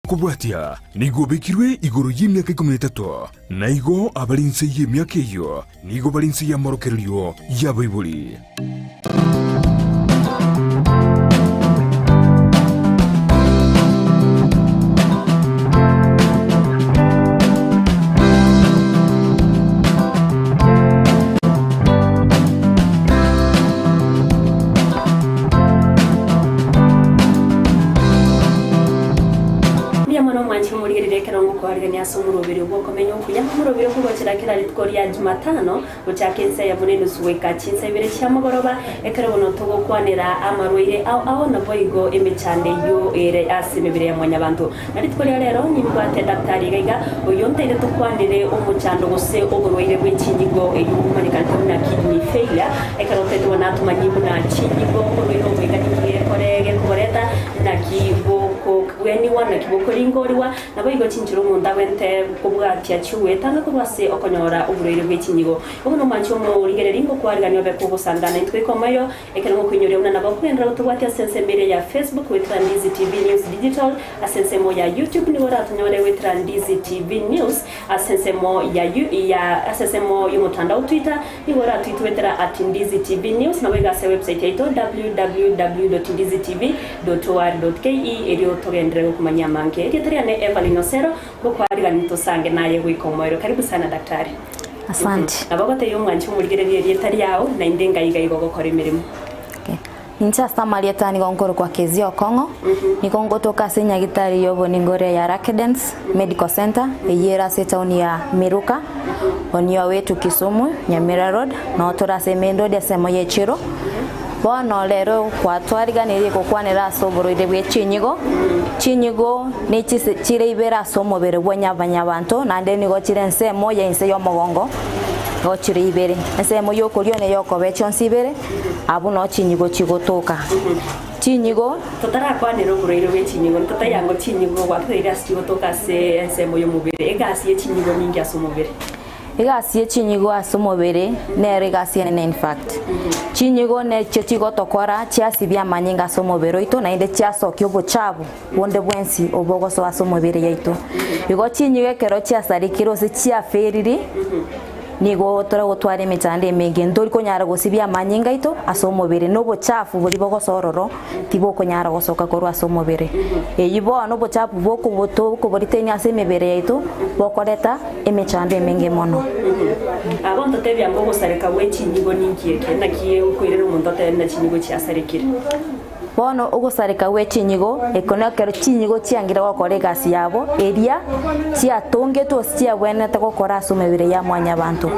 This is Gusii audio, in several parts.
Kobwatia nigo obekirwe igoro y'emiaka ikomi na etato, na igo abare inse y'emiaka eyio nigo bare inse y'amorokererio y'abaibori. Mbuya mono omwanche omorigereri ekero ngokoarigania ase omoroberio bw'okomenya okuya, omoroberio okogochera kera rituko ria Jumatano gochaka ensa eyemo na enusu goika chinsa ibere chiamogoroba, ekero bono togokwanera amarwaire ao ao naboigo emechando eyio ere ase emebere ya mwanyabanto. Na rituko ria rero nimbwate daktari iga iga, oyio ntaire tokwanere omochando gose oborwaire bwe chinyigo eyio bomanyekanete buna kidney failure. Ekero otaete bono natomanyie buna chinyigo oborwaire obo iga ninki gekore gekoboreta, naki bokobweniwa, naki bokoringoriwa, naboigo chinchera omonto agwente kobwatia chi'ogwetanga korwa ase okonyora oborwaire bwe chinyigo. Obo nomwanchi omorigereria ngokwarigania obe kogosangana intwe goika omoerio Ekero ngokoinyoria buna nabo okogenderera gotobwatia ase ensemo eria ya Facebook goetera Ndizi TV News Digital, ase ensemo ya YouTube nigo oratonyore goetera Ndizi TV News, ase ensemo ya ya ase ensemo y'omotandao Twitter nigo oratwite goetera at Ndizi TV News nabo iga ase website yaito www.ndizitv.or.ke erio togenderere gokomanyia amange. Erieta riane Evelyn Osero, ngokwarigani tosange naye goika omoerio. Karibu sana daktari. Asante. Nabo ogotebia omwanchi omorigererie erieta riao, naende ngaiga iga ogokora emeremo. Okay. Inche ase amarieta nigo nkorokwa Kezia Okong'o, nigo ngotoka ase enyagitari y'oboningore ya Rakedens Medical Center, eyio ere ase etaoni ya Miruka, on your way to Kisumu, Nyamira Road, noo tore ase emain road ensemo ya echiro. Bono rero kwatwariganirie gokwanera ase oborwaire bwe chinyigo, chinyigo ne chise chire ibere ase omobere bwa nyabanyabanto, naende nigo chire ensemo ya inse y'omogongo, nigo chire ibere, ensemo y'okorio na ey'okobee chionsi ibere, abwo noo chinyigo chigotoka. Chinyigo. Totarakwanera oborwaire bwe chinyigo, ntotaiyango chinyigo gwatoteire ase chigotoka ase ensemo y'omobere, egasi ye chinyigo ninki ase omobere? Egasi ye chinyigo ase omobere nero egasi enene in fact. Chinyigo nechio chigotokora chiasibia amanyinga ase omobere oito naende chiasokia obochabu bonde bwensi obogosoa ase omobere yaito. Igo chinyigo ekero chiasarekire gose chiaferiri nigo tore gotwara emechando emenge ntori konyara gosibia amanyinga aito ase omobere na obochafu boria bogosoa ororo tibokonyara gosoka korwa ase omobere. Eyio bono obochafu bw'okoboritania ase emebere yaito bokoreta emechando emenge mono. Aba ntotebia ng'a ogosareka gwe chinyigo ninki eke? Naki okoirera omonto otebe buna chinyigo chiasarekire? Bono ogosareka gwe chinyigo eko nekero chinyigo chiangire gokora egasi yabo eria chiatongetwe gose chiabwenerete gokora ase emebere ya mwanyabanto.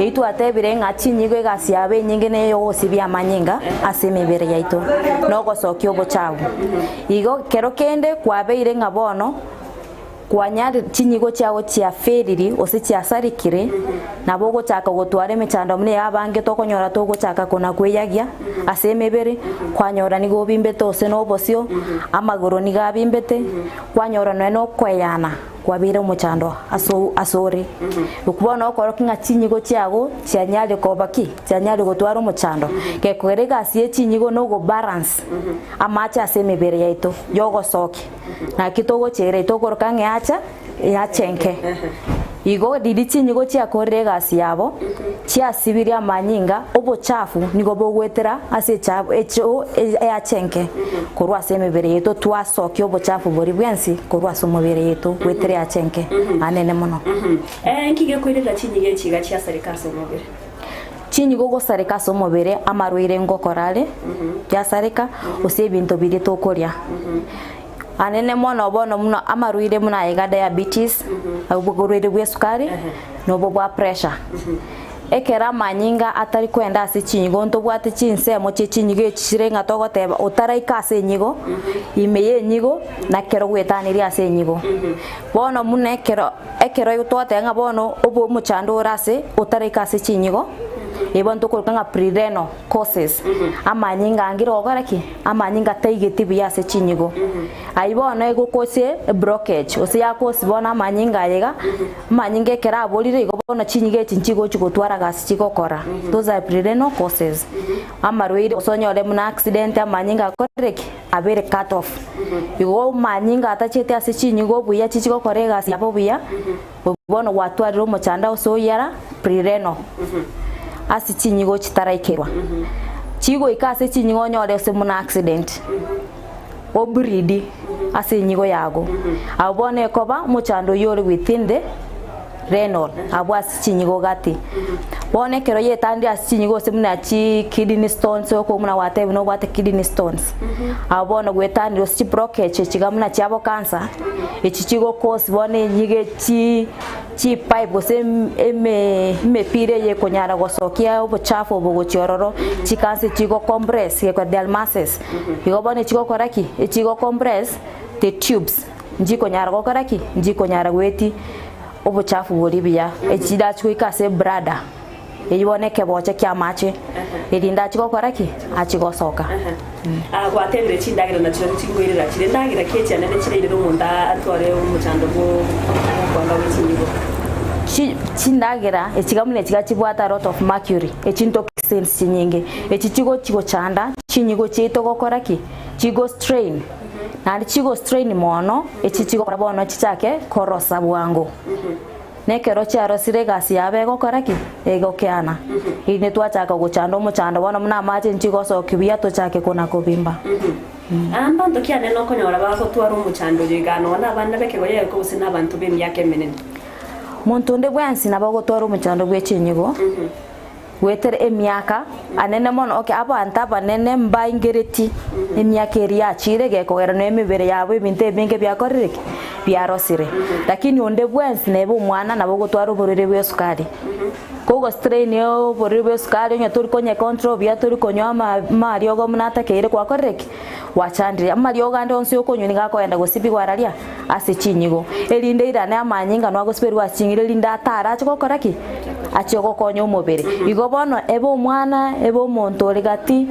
Eyio twatebire ng'a chinyigo egasi yabo enyinge neyogosibia amanyinga ase emebere yaito na ogosokia obochafu. Igo kero kende kwabeire ng'a bono Kwanyarire chinyigo chiao chiaferiri gose chiasarikire, nabo ogochaka gotwara emechando buna eyabange tokonyora togochaka kona-kweyagia ase emebere, kwanyora nigo obimbete gose na obosio, amagoro nigo abimbete, kwanyora nonya na okoeyana kwabeire omochando aso asore. Bono okorokia ng'a chinyigo chiago chianyarire koba ki? Chianyarire gotwara omochando. Gekogera egasi ye chinyigo na ogobalance amache ase emebere yaito yogosokia. Naki togochiera tokoroka ng'a eacha eache enke. Igo riria chinyigo chiakorire egasi yabo, chiasibirie amanyinga, obochafu nigo bogoetera ase echafu echo eache enke korwa ase emebere yaito twasokia obochafu boria bwensi korwa ase omobere yaito goetera eache enke anene mono. Nki gekoirera chinyigo echi iga chiasareka ase omobere? Chinyigo gosareka ase omobere, amarwaire ngokora are, yasareka, gose ebinto biria tokoria. Anene mono bono buna amarwaire buna aye iga diabetes, oborwaire bwa esukari, na obo bwa pressure. Ekero amanyinga atari koenda ase chinyigo ntobwate chinsemo chie chinyigo echi chire ng'a togoteba otaraika ase enyigo, ime ya enyigo, na ekero gwetanirie ase enyigo. Bono buna ekero Ekero togoteba ng'a bono obe omochando ore ase otaraika ase chinyigo. Eye bono tokoroka ng'a pre-renal causes, amanyinga angire gokora ki? Amanyinga taigeti buya ase chinyigo. Ayio bono egokose eblockage, gose yakosi bono amanyinga aye iga, amanyinga ekero aborire igo bono chinyigo echi nchigochi gotwara gasi chigokora. Those are pre-renal causes. Amarwaire gose onyore buna accident amanyinga akorire ki? Abeire cut off. Igo amanyinga atachete ase chinyigo buya chichigokora egasi yabo buya, bono gwatwarire omochando ase oyara pre-renal ase chinyigo chitaraikerwa. Chigoika ase chinyigo onyore ase buna accident, obleed ase enyigo yago. Abwo bono ekoba omochando oyio ore within the renal abwo ase chinyigo gati. Bono ekero yetandire ase chinyigo gose buna chi kidney stones oko buna gwatebire nobwate kidney stones, abwo bono gwetandire gose chiblockage echi iga buna chiabo cancer, echi chigo cause bono enyigo echi chipipe gose eme emepira eye ekonyara gosokia obochafu obo gochia ororo, chikansa chigo compress gekora they are masses. Igo bono echigokora ki? Echigo compress the tubes nchikonyara gokora ki? Nchikonyara goetia obochafu boria buya, echi chirachi goika ase ebrada, eywo bono ekeboche kia amache, erinde achie gokora ki? Achie gosoka. Ah, gwatebire chindagera nachio chinkoirera chire ndagera ki echianene chireirere omonto atware omochando bwo okwanga gwe chinyigo. Chi chindagera echi iga buna echi iga chibwate a lot of mercury, echi ntoxins chinyinge, echi chigochi gochanda chinyigo chiaito gokora ki? Chigo strain, naende chigo strain mono, echi chigokora bono chichake korosa bwango. Na ekero chiarosire egasi yabo egokora ki? Egokeana. Erinde twachaka gochanda omochando bono buna amache nchigosokia buya tochake kona kobimba. Aa mbanto ki anene okonyora bagotwara omochando oyo igaa nonya nabana b'ekegoya egeko gose nabanto b'emiaka emenene? Monto onde bwensi nabo ogotwara omochando bwe chinyigo. Goetera emiaka anene mono, okay, abanto abanene mbaingereti emiaka eria yachire gekogera na emebere yabo ebinto ebinge biakorire ki? Biarosire. Lakini onde bwensi nebe omwana nabo ogotwara oborwaire bwa esukari. Kogo strain oborwaire bwa esukari onye tori konye control buya tori konywa ama amariogo buna atakeire gwakorire ki? Gwachandire. Amariogo ande onsi okonywa nigo akogenda gosibigwa araria ase chinyigo, erinde irane amanyinga nagosiberwe ase ching'ira erinde atare ache gokora ki? Ache gokonya omobere. Igo bono ebe omwana, ebe omonto ore gati,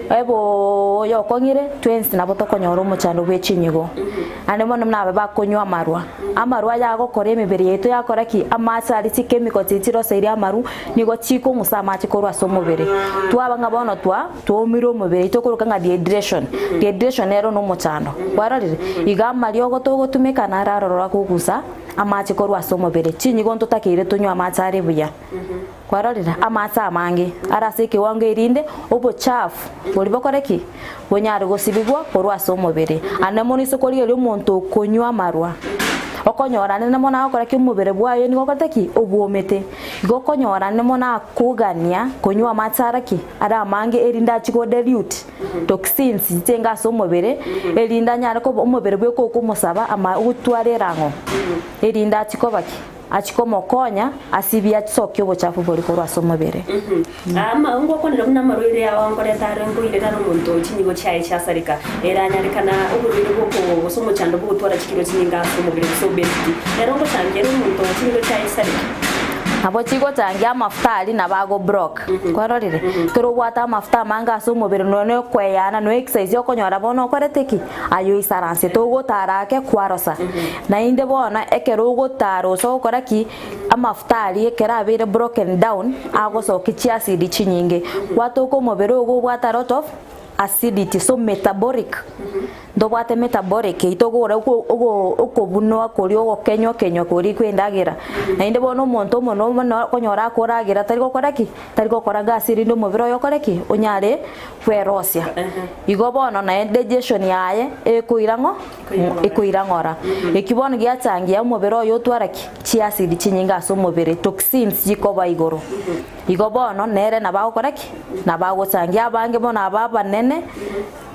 ebe oyokong'ire, twensi nabo tokonyora omochando bwe chinyigo. Naende bono buna aba bakonywa amarwa, amarwa aya agokora emebere yaito yakora ki? Amache aria chikemiko chiria chiroseirie amarwa, nigo chikong'usa amache korwa ase omobere. Twaba ng'a bono twa. Twaumire omobere oito okoroka ng'a dehydration. Dehydration nero nomochando. Kwarorire? Iga amariogo togotumeka naro aroro akogusa amache korwa ase omobere. Chinyigo ntotakeire tonywe amache are buya. Kwarorire? Amache amange are ase ekewango erinde obochafu boria bokore ki? Bonyare gosibigwa korwa ase omobere. Ande mono ase okorigereria omonto okonywa amarwa, okonyora ande mono agokora ki? Omobere bwaye nigo okorete ki? Obwomete. Igo okonyora ande mono akogania konywa amache ara ki? Are amange erinde achie go dilute toxins chichenge ase omobere erinde anyare koba omobere bweka okomosaba ama ogotwara erang'o erinde achie koba ki? Achie komokonya asibie asokie obochafu boria korwa ase omobere. Ama ngokwanera buna amarwaire ao nkoreta are nkoirera are omonto chinyigo chiaye chiasareka, eranyarekana oborwaire bw'oko gose omochando bw'ogotwara chikiro chinyinge ase omobere gose obesity, nere ogochangia ere omonto chinyigo chiaye chisareke. Nabo chigochangia amafuta aria nabo ago block. Kwarorire? Ekero obwate amafuta amange ase omobere nonya na okoeyana nonya exercise okonyora bono okorete ki? Aye oisaransete ogotara ake kwarosa. Naende bono ekero ogotara ase ogokora ki? Amafuta aria ekero abeire broken down agosokia chiacid chinyinge. Gwatoka omobere ogo obwate a lot of acidity so metabolic Ntobwate metabolic eyio tokogora okobunwa koria ogokenywa kenywa koria kwa endagera. Naende bono omonto omonene mono okonyora akoragera tari gokora ki? Tari gokora gasi erinde omobere oye okore ki? Onyare kwerosia. Igo bono naende digestion yaye ekoira ng'o? Ekoira ng'ora. Ekio bono giachangia omobere oye otwara ki? Chiacid chinyinge ase omobere, toxins chikoba igoro. Igo bono nere nabo agokora ki? Nabo agochangia abange bono aba abanene.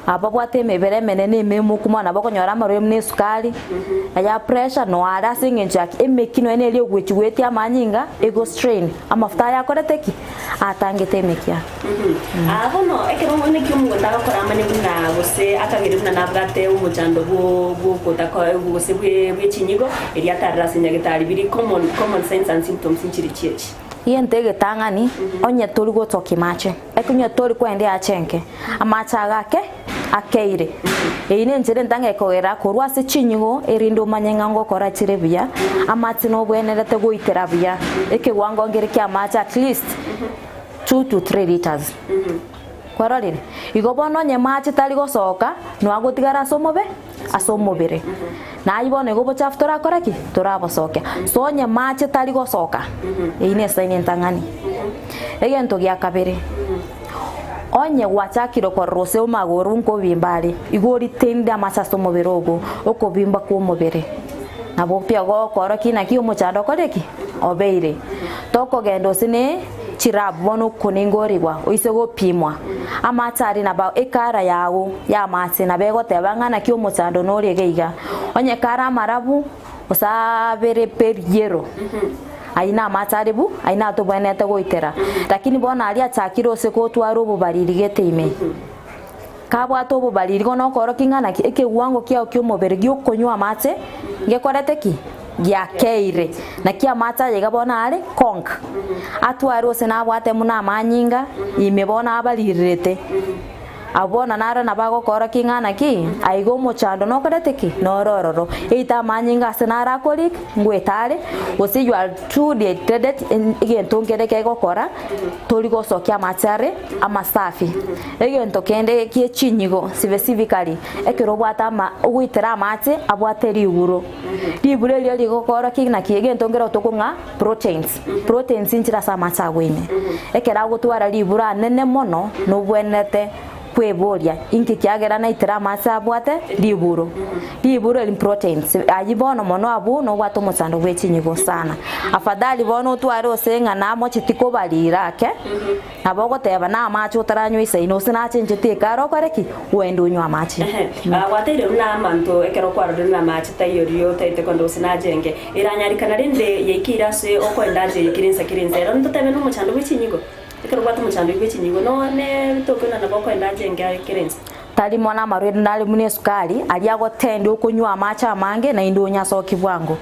Ababwate emebere emenene ememoku mono nabo okonyora amarwaire buna esukari, aya pressure, nonya are ase eng'encho ya ki? Emeki nonya neri ogochia goetia amanyinga ego strain, amafuta aya akorete ki? Atangete emeki aya. Aa bono ekero naki omonto agokora amanye buna gose akagere buna nabwate omochando bwo bwogotaka gose bwe bwe chinyigo erio atarere ase nyagetari biri common common signs and symptoms nchiri chiachi. Egento egetang'ani, onye tori gotokia mache, ekonye tori kwenda eache enke, amache aga ake akeire. Eyio nenchera entang'ani ekogera korwa ase chinyigo erinde omanye ng'a ngokora chire buya, amache nobwenerete goitera buya, ekewango nkere kia amache at least 2 to 3 litres. Kwarorire? Igo bono onye mache tari gosoka, noagotigara ase omobe ase omobere. Na ayio bono igo obochafu torakore ki? Torabosokia. So onye mache tari gosoka, eyio ne esign entang'ani. Egento gia kabere, onye gwachakire korora gose amagoro nkobimba are, igo oritained amache ase omobere ogo, okobimba kwa omobere. Nabo pia gokorokia naki omochando okore ki? Obeire. Tokogenda gose ne chirabu bono okoningorigwa oise gopimwa, amache aria nabo ekara yago y'amache nabo egoteba ng'a naki omochando nore iga iga. Onye kare amarabu gose abere periero, ayio namache are bu, ayio natobwenerete goitera. Lakini bono aria achakire ase gotwara obobariri gete ime, kabwate obobariri bono okorokia ng'a naki ekewango kiao kia omobere giokonywa amache ngekorete ki? Giakeire. Naki amache aya iga bono are konka, atware gose nabwate buna amanyinga ime bono abarirerete. Abwo bono naro nabo agokorokia ng'a naki, aiga omochando nokorete ki? Noro ororo. Eita amanyinga ase naro akorika, ngwete are, gose you are too dehydrated, egento nkere kegokora, tori gosokia amache are amasafi. Egento kende gie chinyigo specifically, ekero obwate ama ogoitera amache abwate riguro. Riguro erio rigokorokia naki egento nkere tokong'a proteins, proteins nchire ase amache agwo ime. Ekero agotwara riburo anene mono, nobwenerete kweboria inki kiagera naitera amache abwate riburo. Riburo eri proteins, ayio bono mono abwo nobwate omochando bwe chinyigo sana. Afadhali bono otware ase ng'a namocheti kobarira ake. Nabo ogoteba, Namache otaranywa isaino, gose nachencheti ekara okore ki? Ogende onywe amache. Ehe, gwateire buna amanto ekero kwarorire ng'a amache taiyo riria otaete kogenda gose nachenge, eranyarikana rende yaikeire ase okoenda ache yaikire insa kera insa. Ero ntotebe nomochando bwe chinyigo? Ekero obwate omochando bwe chinyigo no ne toke buna nabo okoenda achenge aye kera insa. Tari mono amarwaire nare buna esukari, aria agotenda okonywa amache amange naende onyasoki bwango.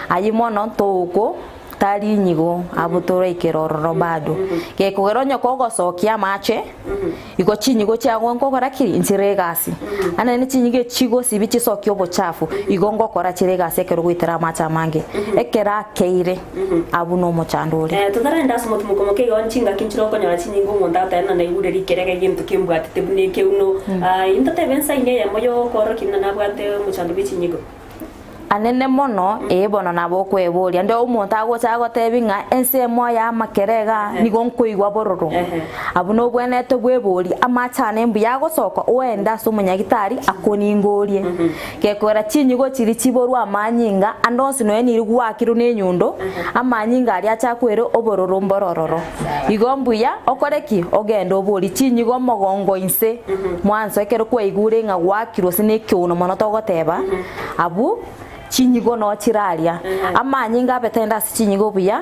Ayio mono toko. Tari inyigo abwo toraikere ororo bado. Gekogera onye kogosokia amache, igo chinyigo chiago nkokora ki? Nchire egasi. Naende chinyigo echi chigosibi chisokie obochafu, igo ngokora chire egasi ekero ogoitera amache amange. Ekero akeire, abwo nomochando ore. Eh, totarenda ase omotimoko moke igo chingaki nchire okonyora chinyinga omonto agoteba ng'a naigure rikere iga egento kembwatete buna ekeuno. Ah, intotebe ensaini eyemo yokoorokia buna nabwate omochando bwe chinyigo. Anene mono, ee bono nabo okweboria, nde omonto agocha agotebi ng'a ensemo y'amakere iga nigo nkoigwa bororo. Abwo nobwenerete bweborie, amache ane mbuya agosoka oende ase omonyagitari akoningorie. Gekogera chinyigo chiria chiborwe amanyinga, ande onsi nonya niri gwakirwe nenyundo, amanyinga aria ache akwere obororo mborororo. Igo mbuya okore ki? Ogende oborie chinyigo omogongo inse mwanso ekero kwaigure ng'a gwakirwe ase nekeuno mono togoteba, Abwo chinyigo noo chire aria. Amanyinga abetende ase chinyigo buya,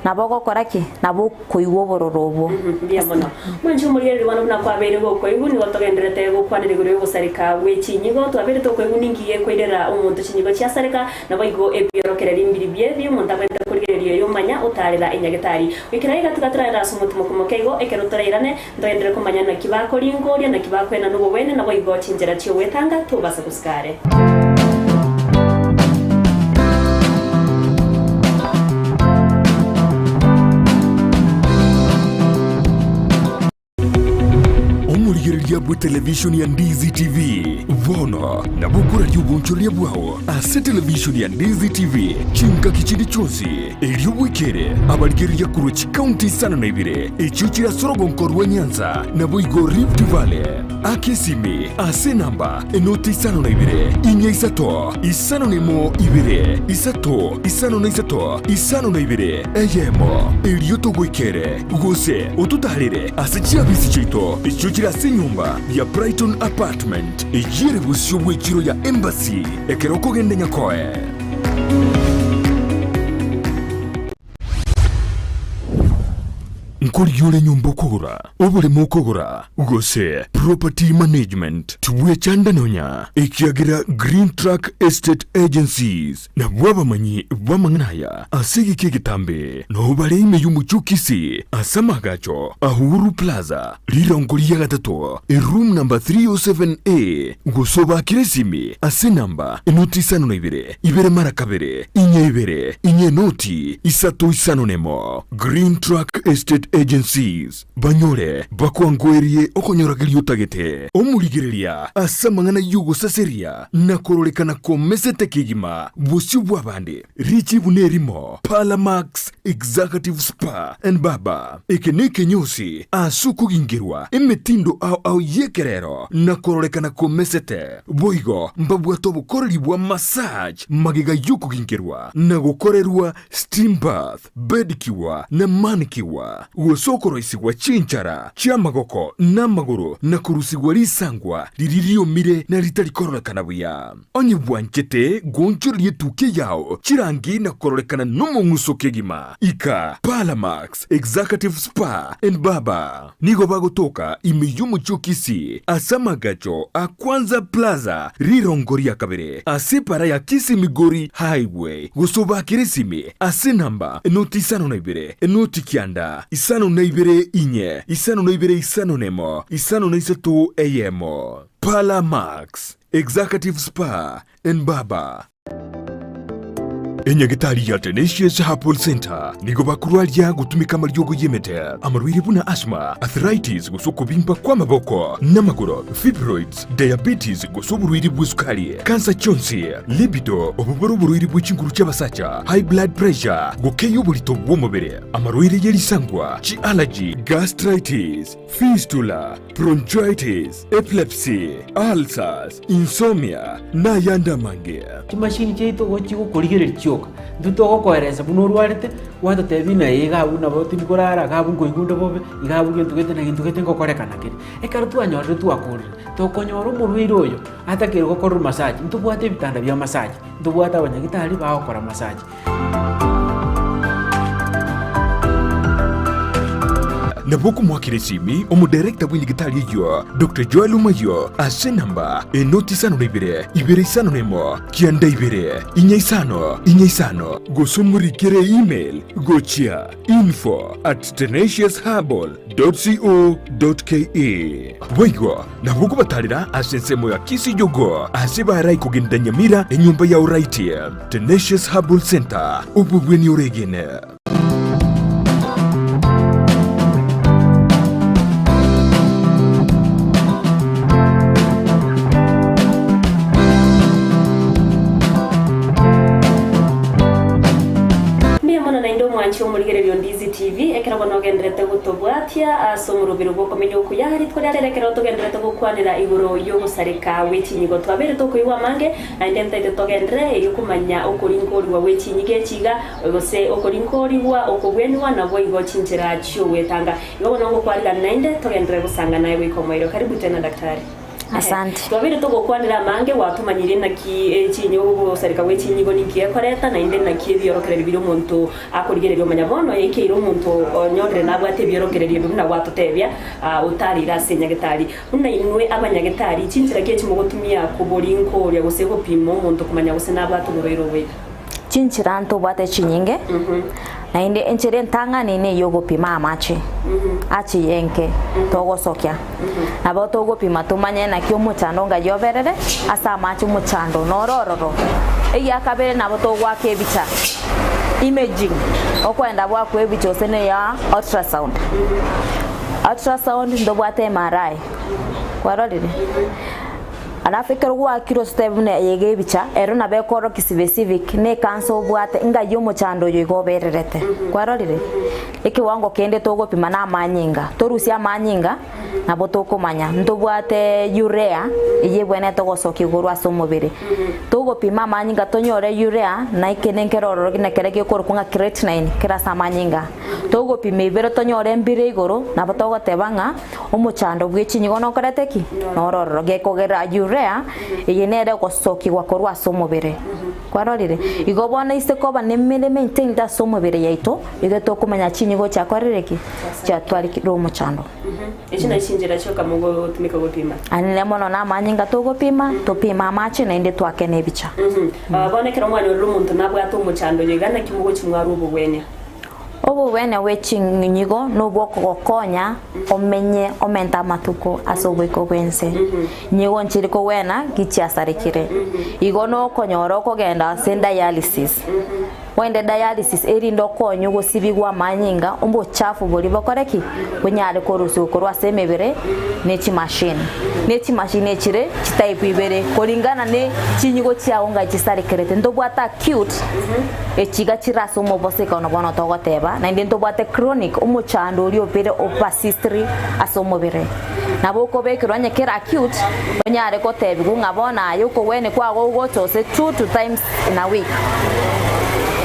nabo ogokora ki? Nabo okoigwa obororo obwo. Mbuya mono. Mwanche omorigereria bono buna kwabeire gokoigwa, nigo togendererete gokwanera igoro y'ogosareka gwe chinyigo. Twabeire tokoigwa ninki gekoirera omonto chinyigo chiasareka, naboigo ebiorokererio mbiri biebi omonto abwenerete korigereria oyomanya otaarera enyagetari. Goikera iga tiga toraire ase omotimoko moke igo, ekero torairane, Ntogenderere komanya naki bakoringoria, naki bakoenana obogwene, naboigo chinchera chi'ogwetanga tobasa gosika are. Omorigereria bwe televishoni ya Ndizi TV bono nabo okoraria obonchoreria bwao ase televishoni ya Ndizi TV chingaki chinde chionsi. Erio bwekere abarigereria korwa chikaunti isano na ibere echio chire ase orogonko rwa Nyanza, naboigo Rift Valley. Aka esimi ase enamba enoti isano na ibere, inya isato, isano na emo ibere, isato, isano na isato, isano na ibere, eyemo. Erio togoikere, gose ototaarere ase chiabisi chiaito echio chire ase enyomba ya Brighton Apartment, eyio ere bosio bw'echiro ya Embassy ekero okogenda Nyakoe. Nkorigia ore nyomba okogora, oboremo okogora, gose property management, tibwechanda nonya, ekiagera Green Track Estate Agencies nabwo abamanyi b'amang'ana aya ase egeka egetambe, nao bare ime y'omochie o Kisii ase amaagacho a Uhuru Plaza, rirongo ria gatato, eroom number 307A, gose obaakere esimi ase enamba enoti isano na ibere, ibere mara kabere, inye ibere, inye enoti isato isano nemo. Green Track Estate Agencies, banyore bakwangoerie okonyorageria otagete. Omorigereria ase amang'ana y'ogosaseria na kororekana komesete kegima bosio bw'abande, richibu nerimo, Parlamax Executive Spa and Barber. Eke nekenyosi ase okogingerwa emetindo ao ao y'ekerero na kororekana komesete. Boigo mbabwate obokoreri bwa massage magega y'okogingerwa na gokorerwa steam bath, bedicure na manicure, gose okoroisigwa chinchara chi'amagoko na amagoro na korusigwa risangwa riria riomire na ritari kororekana buya. Onye bwanchete goonchoreria etukia yao chirangi na kororekana nomong'uso kegima, ika Parlamax Executive Spa and Barber. Nigo bagotoka ime y'omochie o Kisii ase amagacho a Kwanza Plaza rirongo ria kabere ase epara ya Kisii Migori Highway gose obakere esimi ase enamba enoti 52 enoti 9 52 inye 52 51 53 eyemo. Parlor Max Executive Spa and Barber. Enyagitari ya Tenacious Herbal Center nigo bakorwaria gotumeka amariogo y'emete, amarwaire buna asthma, arthritis gose okobimba kw'amaboko n'amagoro, fibroids, diabetes gose oborwaire bw'esukari, kansa chionsi, libido, obobore oborwaire bwe chinguru chi'abasacha, high blood pressure, gokeyia oborito bw'omobere, amarwaire ye risangwa, chi'allergy, gastritis, fistula, bronchitis, epilepsy, ulcers, insomnia, na ayande amange. Chimashini chiaito igo chigokorigereria chioka, intwe togokoeresa buna orwarete, gwatotebia ng'a ee iga abwo nabo tindi korara, iga abwo nkoigwa onde bobe, iga abwo gento gete na gento gete ngokorekana kere. Ekero twanyorire twakorire, tokonyora omorwaire oyo atakeire gokorerwa massage, ntobwate ebitanda bia massage, ntobwate abanyagitari bagokora massage. Nabo okomoakera esimi omodirector bw'enyagitari eyio, Doctor Joel Omayio, ase enamba enoti isano na ibere, ibere isano na emo, kianda ibere, inya isano, inya isano, gose omorikere email gochia info at tenaciousherbal dot co dot ke. Boigo nabo okobatarera ase ensemo ya Kisii-Jogoo ase barai kogenda Nyamira enyomba ya Oraiti, Tenacious Herbal Centre, obobweni oregene. Mbuya mono naende omwanchi omorigereria o Ndizi TV, ekero bono ogenderete gotobwatia ase omorobero bw'okomenya okuya, rituko ria rero ekero togenderete gokwanera igoro y'ogosareka gwe chinyigo twabeire tokoigwa amange, naende ntaete togenderere erio komanya okorinkorigwa gwe chinyigo echi iga, gose okorinkorigwa okobwenigwa naboigo chinchera chi'ogwetanga. Igo bono ngokwarigana naende togenderere gosanga naye goika omoerio. Karibu tena daktari. Asante. Twabeire togokwanera amange, gwatomanyire naki chinyigo ogosareka gwe chinyigo ninki gekoreta, naende naki ebiorokererio biria omonto akorigereria omanya. Bono yaikeire omonto onyorire nabwate ebiorokererio ebi buna gwatotebia, otareire ase enyagetari. Buna inwe abanyagetari, chinchera ki echi mogotumia koborinkoria gose gopima omonto komanya gose nabwate oborwaire obo iga? Chinchera ntobwate chinyinge, naende enchera entang'ani ney'ogopima amache ache enke togosokia. Nabo togopima tomanye naki omochando ngai oberere ase amache omochando noro ororo. Egiakabere nabo togoaka ebicha, imaging, okoenda bwakwa ebicha gose neya ultrasound. Ultrasound ntobwate MRI, kwarorire? Alafu ekero gwakire ositebe buna eye iga ebicha, ero nabo ekorokia specific ne ekansa obwate ng'ai omochando oyo iga obererete. Kwarorire? Ekewango kende togopima na amanyinga, torusie amanyinga. Nabo tokomanya ntobwate urea eyio ebwenerete gosokia igoro ase omobere. Togopima amanyinga tonyore urea na ekende nkere ororo na keria gekorokwa ng'a creatinine kere ase amanyinga. Togopima ibere tonyore mbire igoro nabo togoteba ng'a omochando bwe chinyigo nokorete ki? Noro ororo. Gekogera urea eye nere egosokigwa korwa ase omobere. Kwarorire? Igo bono ase koba nemere maintained ase omobere yaito, igo tokomanya chinyigo chiakorire ki? Chiatwarire omochando. Echi nachi chinchera chioka mogotumeka gopima. Anene mono namanyinga togopima, topime amache naende twake nebicha. Bono ekero mwanyorire omonto nabwate omochando oyo iga naki mogochia mwarwa obogwenia? Obogwenia bwe chinyigo nobwokogokonya omenye omente amatuko ase oboiko bw'ense. Nyigo nchiri kogwena gichiasarekire. Igo nokonyora okogenda ase dialysis. Oende dialysis erinde okonywe gosibigwa amanyinga obochafu boria bokore ki? Bonyare korusigwa korwa ase emebere ne chimashini. Ne chimashini echire chitype ibere koringana ne chinyigo chiago ngai chisarekerete. Ntobwate acute echi iga chire ase omobosekano bono togoteba, naende ntobwate chronic omochando oria obere opersistiri ase omobere. Nabo okobekerwa onye kere acute onyare kotebigwa ng'a bono aye okogwenia kwago ogocha ose two to times in a week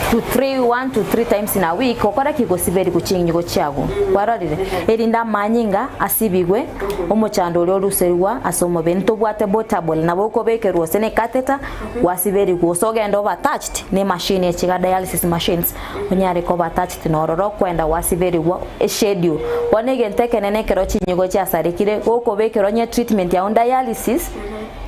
to three, one to three times in a week okore ki gosiberigwa chinyigo chiago kwarorire erinde amanyinga asibigwe omochando oria oruserigwa ase omobere ntobwate portable nabo okobekerwa ose ne catheter gwasiberigwa gose ogende obe attached ne emachine echi iga dialysis machines onyare koba attached na ororo okwenda gwasiberigwa eschedule bono egento ekenene ekero chinyigo chiasarekire gokobekerwa onye treatment yago dialysis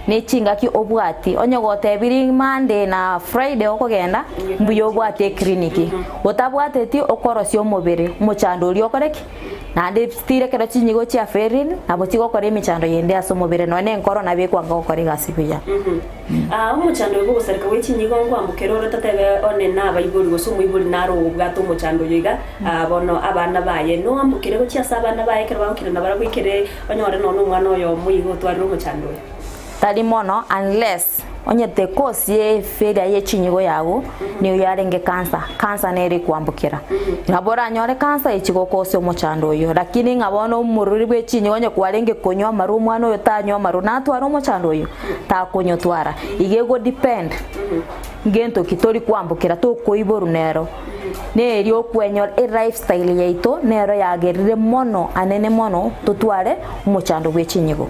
Ne chingaki obwati, onye gotebirie Monday na Friday okogenda, mbuya obwate eclinic. Otabwateti okorosia omobere, omochando oria okore ki? Naende tire ekero chinyigo chia ferine, nabo chigokora emechando yende ase omobere nonya na enkoro nabo ekwanga gokora egasi buya. Aa omochando oyo bw'ogosareka gwe chinyigo nkwambokere ore totebe one nabaibori gose omoibori naro obwate omochando oyo iga, aa bono abana baye noambokere gochia ase abana baye ekero bagokina nabarabwo ekere Onyore nonya nomwana oyomo iga otwarire omochando oyo. Tari mono unless onye the cause ye failure ye chinyigo yago nigo yarenge cancer, cancer nere ekwambukera. Nabo oranyore cancer echi gokosia omochando oyo lakini ng'a bono omorwori bwe chinyigo onye kwarenge konywa amarwa omwana oyo tanywa amarwa natware omochando oyo? Takonyotwara. Iga ego depend ngento ki tori kwambukera tokoiborwa nero. Neri okwenyora elifestyle yaito nero yagerire mono anene mono totware omochando bwe chinyigo.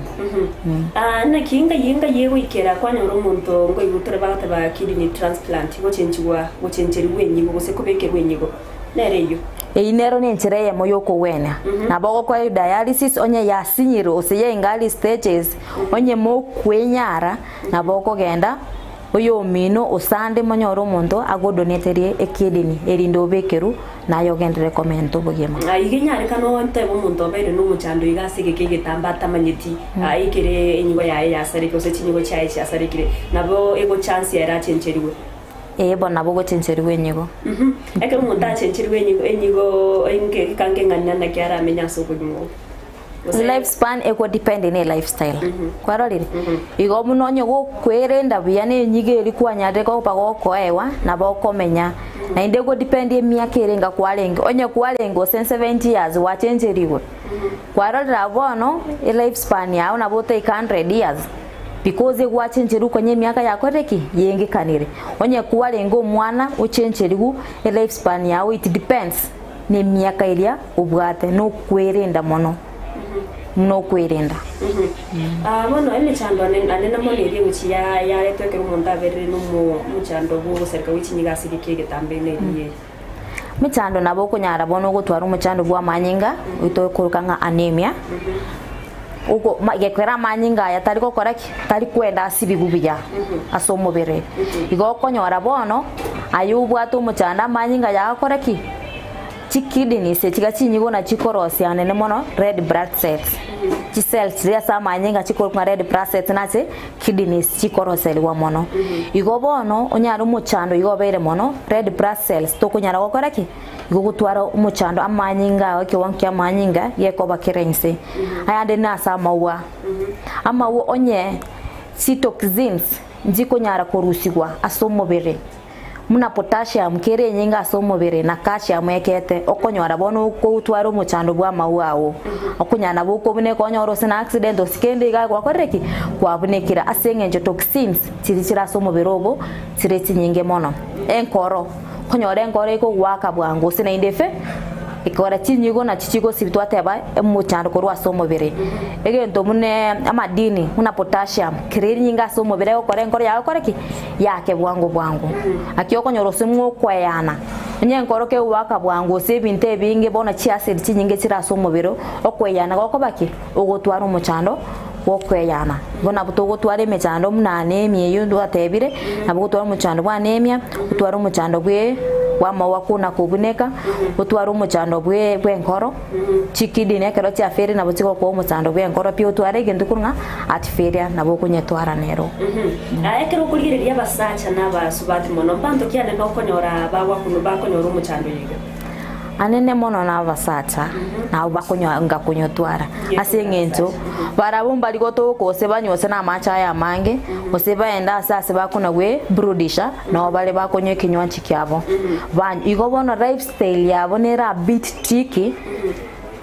Aa naki ngai ngai egoikera kwanyora omonto nkoigwa tore bagoteba kidney transplant gochenchigwa gochencherigwa enyigo gose kobekerwa enyigo nere eyio. Eyio nero nenchera eyemo yokogwenia. Nabo ogokora dialysis onye yasinyire gose yainga early stages onye mokwenyara nabo okogenda Oyomino osande monyore omonto agodoneterie ekidini, erinde obekerwe, naye ogenderere komenta obogima. Iga enyarekane ontebe omonto obeire nomochando iga ase egeka egetambe atamanyeti ekere enyigo yaye yasarekire gose chinyigo chiaye chiasarekire, nabo egochansia ere achencherigwe. Ee bono nabo ogochencherigwa enyigo. Ekero omonto achencherigwe enyigo enyigo egeka nkeng'ana naki aramenye ase obogima obo. Gose. Life span ego depend ne lifestyle kwarorire igo buna onye gokwerenda buya na enyigo eria kwanyarire koba gokoewa nabo okomenya naende ego depend emiaka ere enga kwarenge onye kwarenge gose 70 years gwachencherigwe kwarorire abwo bono elife span yago nabo otaika 100 years because egwachencherigwe konya emiaka yakorire ki yengekanire onye kwarenge omwana ochencherigwe elife span yago it depends. Nemiaka eria obwate nokwerenda mono, buna okwerenda. Ah, bono emechando ane anene mono eria egochia ya yaretwa ekero omonto aberire na omo omochando bwa ogosareka gwe chinyigo ase egeka egetambe na eriya eri. Emechando nabo okonyara bono ogotwara omochando bwa amanyinga, oyio tokoroka ng'a anemia, oko ma gekogera amanyinga aya tari gokora ki? Tari kwenda asibigwe buya ase omobere. Igo okonyora bono, aye obwate omochando amanyinga aya agokora ki? Chikidneys echi iga chinyigo nachi chikorosia anene mono red blood cells. Chicells chiria ase amanyinga chikorokwa ng'a red blood cells nase kidneys chikoroserigwa mono. Igo bono onyare omochando igo obeire mono red blood cells tokonyara gokora ki? Igo gotwara omochando amanyinga ao ekewango kia amanyinga gekoba kere inse. Ayande nase amaua. Amaua onye chitoxins nchikonyara korusigwa ase omobere. Buna potassium kere enyinge ase omobere na calcium ekete, okonyora bono okotwara omochando bwa amauga ao. Okonyara nabo okobuneka onyore ose na accident gose kende iga gwakorire ki? Kwabunekire ase eng'encho toxins chiria chire ase omobere ogo chire chinyinge mono. Enkoro, okonyora enkoro ekogoaka bwango gose naende efe ekora chinyigo nachio chigosibia twateba omochando korwa ase omobere. Egento buna amadini buna potassium kere enyinge ase omobere egokora enkoro yago ekore ki? Yake bwango bwango. Naki okonyora ase ng'okoeana, onye enkoro kegoaka bwango gose ebinto ebinge bono chiacid chinyinge chire ase omobere, okoeyana gokoba ki? Ogotwara omochando bw'okoeyana. Igo nabo togotwara emechando buna anemia eyio twatebire, nabo ogotwara omochando bwa anemia, otware omochando bwe bw'amaua kona kobuneka, otware omochando bwe bw'enkoro, chikidney ekero chiaferire nabo chigokoa omochando bw'enkoro pi otware egento korwa ng'a heart failure nabo okonyetwara nero. Aa, ekero okorigereria abasacha na abasubati mono, mbanto ki anene okonyora bagwakunwa bakonyora omochando oyo iga? Anene mono nabasacha nabo bakonywa ngakonyotwara ase eng'encho barabwo mbari gotoka gose banywe gose namache aya amange gose baende ase ase bakona gweburudisha nabo bare bakonywa ekinywanchi kiabo banywa. Igo bono lifestyle yabo nere a bit tricky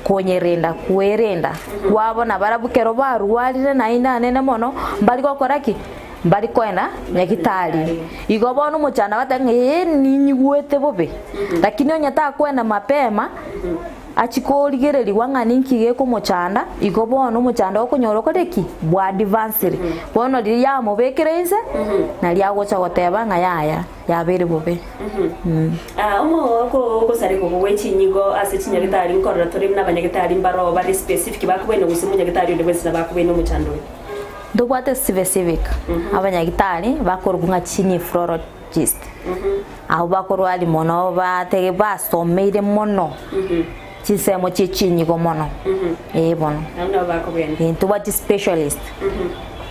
konyerenda kwerenda kwabo nabarabwo kero barwarire naende anene mono mbari gokora ki? Mbari koenda nyagitari. Igo bono omochando agateba ng'a ee ninyigwete bobe, lakini onye takoenda mapema, achie korigererigwa ng'a ninki gekomochanda, igo bono omochando okonyora okore ki? Bwa advanced. Bono riria yamobekire inse, naria agocha goteba ng'a yaya, yabeire bobe. Ah, omo ogosareka oko gwe chinyigo ase chinyagitari nkorora tore buna abanyagitari mbaro bare specific bakobaina gose omonyagitari onde bwensi nabo akobaina omochando oyo. Ntobwate specific abanyagitari bakorokwa ng'a chinephrologist, abwo bakorwari mono batege basomeire mono chinsemo chie chinyigo mono, eh bono. Abwo nabo bakobwenia. Eh, ntobwate specialist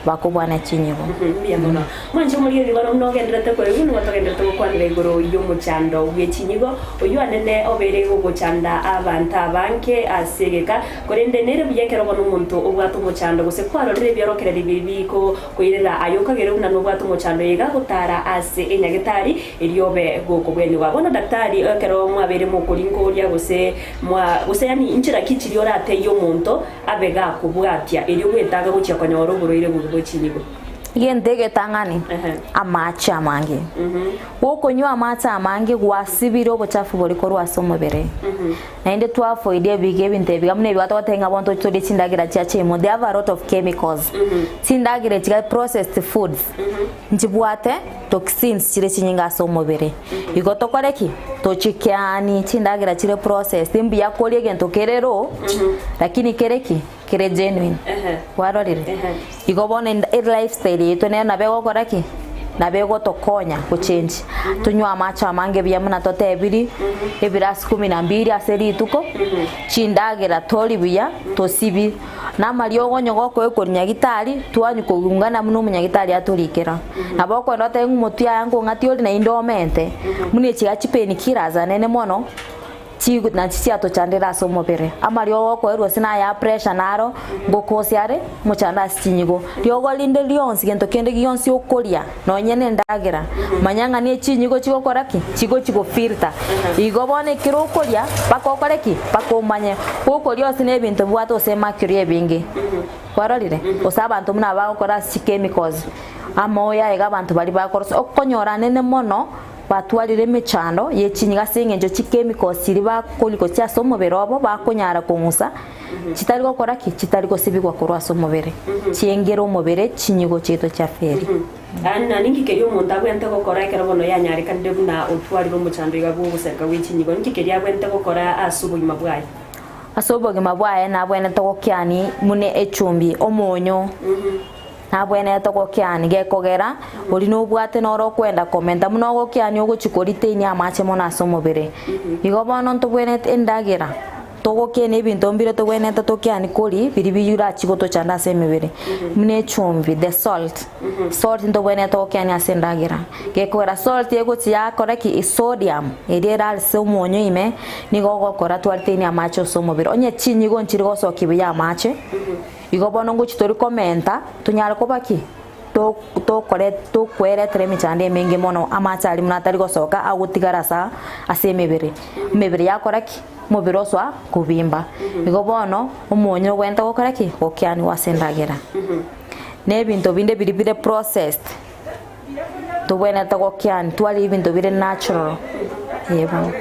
bakobwana chinyigo. Mbuya mono. Mwanche omorigereria bono buna ogendererete koigwa nigo togendererete gokwanera igoro y'omochando bw'echinyigo, oyio anene obeire gogochanda abanto abange ase egeka. Korende nere buya ekero bono omonto obwate omochando, gose kwarorire ebiorokererio biria bikokoirera aye okagere buna nobwate omochando iga gotara ase enyagetari erio obe gokobwenigwa. Bono daktari ekero mwabeire mokoringoria gose mwa gose yaani inchera ki chiria oratebie omonto abe gakobwatia erio gwetanga gochia konyora oborwaire bobe bwe chinyigo? Egento egetang'ani, amache amange. Gokonywa amache amange gwasibire obochafu boria korwa ase omobere. Naende twafoidia ebiga ebinto ebiga buna ebiga togoteba ng'a bono torie chindagera chia chimo they have a lot of chemicals. Chindagera echi iga processed foods nchibwate toxins chire chinyinge ase omobere. Igo tokore ki? Tochikeanie chindagera chire processed mbuya koria egento kere raw lakini kere ki? Kere genuine. Kwarorire? Igo bono elifestyle yaito nero nabo egokora ki? Nabo egotokonya gochange. Tonywe amache amange buya buna totebiri, ebirasi kumi na mbili ase rituko, chindagera tori buya, tosibi. Na amariogo onye gokoegwa korwa nyagitari, twanywa koungana buna omonyagitari atorikera. Nabo okogenda otebe ng'a omotwe yaya nkong'atia ore naende omente, buna echi iga chipainkillers anene mono. Chigu nachi chiatochandire ase omobere. Amariogo okoerwa ase naya pressure naro ngokosia are mochando ase chinyigo. Riogo rinde rionsi gento kende gionsi okoria nonye ne endagera manya ng'a ne chinyigo chigokora ki? Chigochi go filter. Igo bono ekero okoria mpaka okore ki? Mpaka omanye. Gokoria ase ne ebinto bibwate gose emercury ebinge. Kwarorire? Gose abanto buna bagokora ase chikemicals amaoyo iga abanto baria bakorosia okonyora anene mono. Batwarire emechando ye chinyigo ase engencho chikemicals chiria bakoria gochia ase omobere obo bakonyara kong'usa chitari gokora ki? Chitari gosibigwa korwa ase omobere, chiengere omobere chinyigo chiaito chia feri. Na ninki keria omonto abwenerete gokora ekero bono yanyarekanire buna otwarire omochando iga bw'ogosareka gwe chinyigo? Ninki keria abwenerete gokora ase obogima bwaye? Ase obogima bwaye nabwenerete gokiani buna echumbi, omonyo. Nabwenerete gokiani, gekogera oria nobwate noro okwenda komenta, buna ogokiani ogochia koriteinia amache mono ase omobere. Igo bono ntobwenerete endagera, togokiani ebinto mbire tobwenerete tokiani koria biria birachie gotochanda ase emebere, buna echumbi, the salt, salt ntobwenerete gokiani ase endagera, gekogera salt egochia yakora ki? Sodium eria ere ase omonyo ime, nigo ogokora twariteinia amache ase omobere. Onye chinyigo nchiri gosokia buya amache. Igo bono ngochia tori komenta, tonyare koba ki? To tokore tokweretera emechando emenge mono, amache aria buna atari gosoka agotigara asa ase emebere. Emebere yakora ki? Omobere osoa kobimba. Igo bono, omonyo nogwenta gokora ki? Gokeanigwa ase endagera. Na ebinto binde biria bire processed, tobwenerete gokeani twaria ebinto bire natural, eh bono.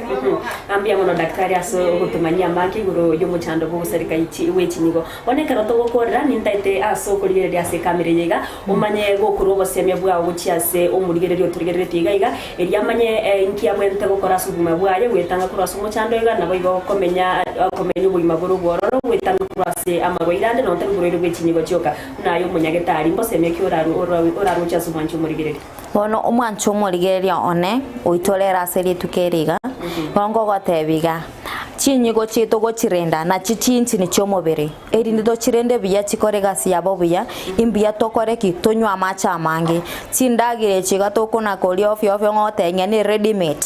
Mbuya mono daktari ase ogotomanyia amange igoro y'omochando bw'ogosareka ichi bw'echinyigo. Bono ekero togokorera nintaete ase okorigereria ase ekamera eye iga, omanye gokorwa obosemia bwao gochia ase omorigereria otorigereretie iga iga, erio amanye inki abwenerete gokora ase obogima bwaye, goetanga korwa ase omochando iga, naboigo komenya komenya obogima bore obwororo, goetanga korwa ase amarwaire ande, nonya tari oborwaire bw'echinyigo chioka, buna aye omonyagetari, mbosemia ki oraroche ase omwancho omorigereria? Bono omwancho omorigereria one oitorere ase rituko eri iga, bono nkogotebia iga, Chinyigo chiaito gochirenda, nachio chinchini chi'omobere, erinde tochirende buya chikore egasi yabo buya, imbuya tokore ki? Tonywe amache amange. Chindagera echi iga tokona koria ofio ofio ng'a otebe ng'a ne ready made,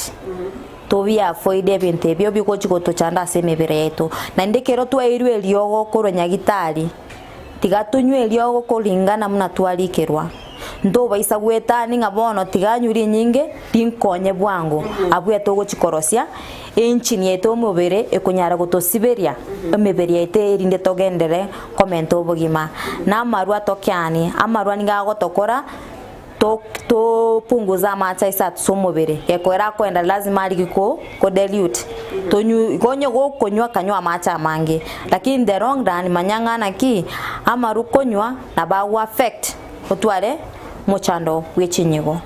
tobiafoide ebinto ebio bigochi gotochanda ase emebere yaito. Naende ekero twairwe eriogo korwa nyagitari, Tiga tonywe eriogo koringana buna twarikerwa. Ntobaisa gwetani ng'a bono tiga anywe rinyinge rinkonye bwango. Abwo togochia korosia enchini yaito y'omobere ekonyara gotosiberia emebere yaito erinde togenderere komenta obogima. Na amarwa tokeanie, amarwa nigo agotokora to topunguze amache aise ase omobere, gekoera akoenda lazima arigie ko ko dilute, tonywe igo onye gokonywa kanywa amache amange, lakini in the long run manya ng'a naki, amaru konywa nabo ago affect otware mochando bwe chinyigo.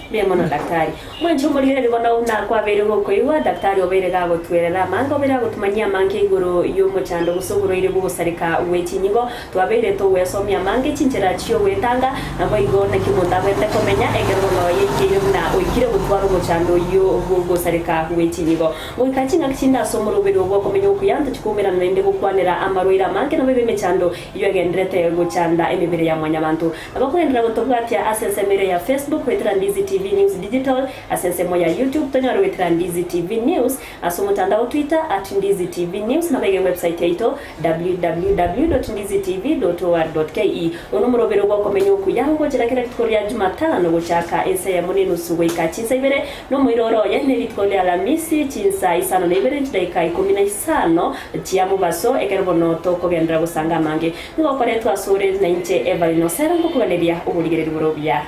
Mbuya mono daktari. Mwanche omorigereria bono buna kwabeire gokoigwa, daktari obeire gagotwerera amange, obeire agotumanyia amange igoro y'omochando gose oborwaire bw'ogosareka gwe chinyigo. Twabeire togwesomia amange chinchera chi'ogwetanga, naboigo naki omonto abwenerete komenya ekero bono yaikeire buna oikire gotwara omochando oyio bw'ogosareka gwe chinyigo. Goika chingaki chinde ase omoroberi oo bw'okomenya okuya, ntochikoumerana naende gokwanera amarwaire amange naboigo emechando eyio egendererete gochanda emebere ya mwanyabanto. Nabo kogenderera gotobwatia ase ensemo ere ya Facebook goetera Ndizi TV News Digital, ase ensemo ya YouTube tonyore goetera Ndizi TV News, ase omotandao Twitter at Ndizi TV News nabo iga ewebsite yaito www.ndizitv.or.ke. Oyo nomorobero bw'okomenya okuya ogochera kera rituko ria Jumatano gochaka ensa eyemo na enusu goika chinsa ibere, na omoiroro oye nerituko ria Alamisi chinsa isano na ibere chidaika ikomi na isano chia mobaso, ekero bono tokogenderera gosanga amange. Nigo okoretwa asore nainche Evelyn Osero ngokoganeria oborigereria bore obuya.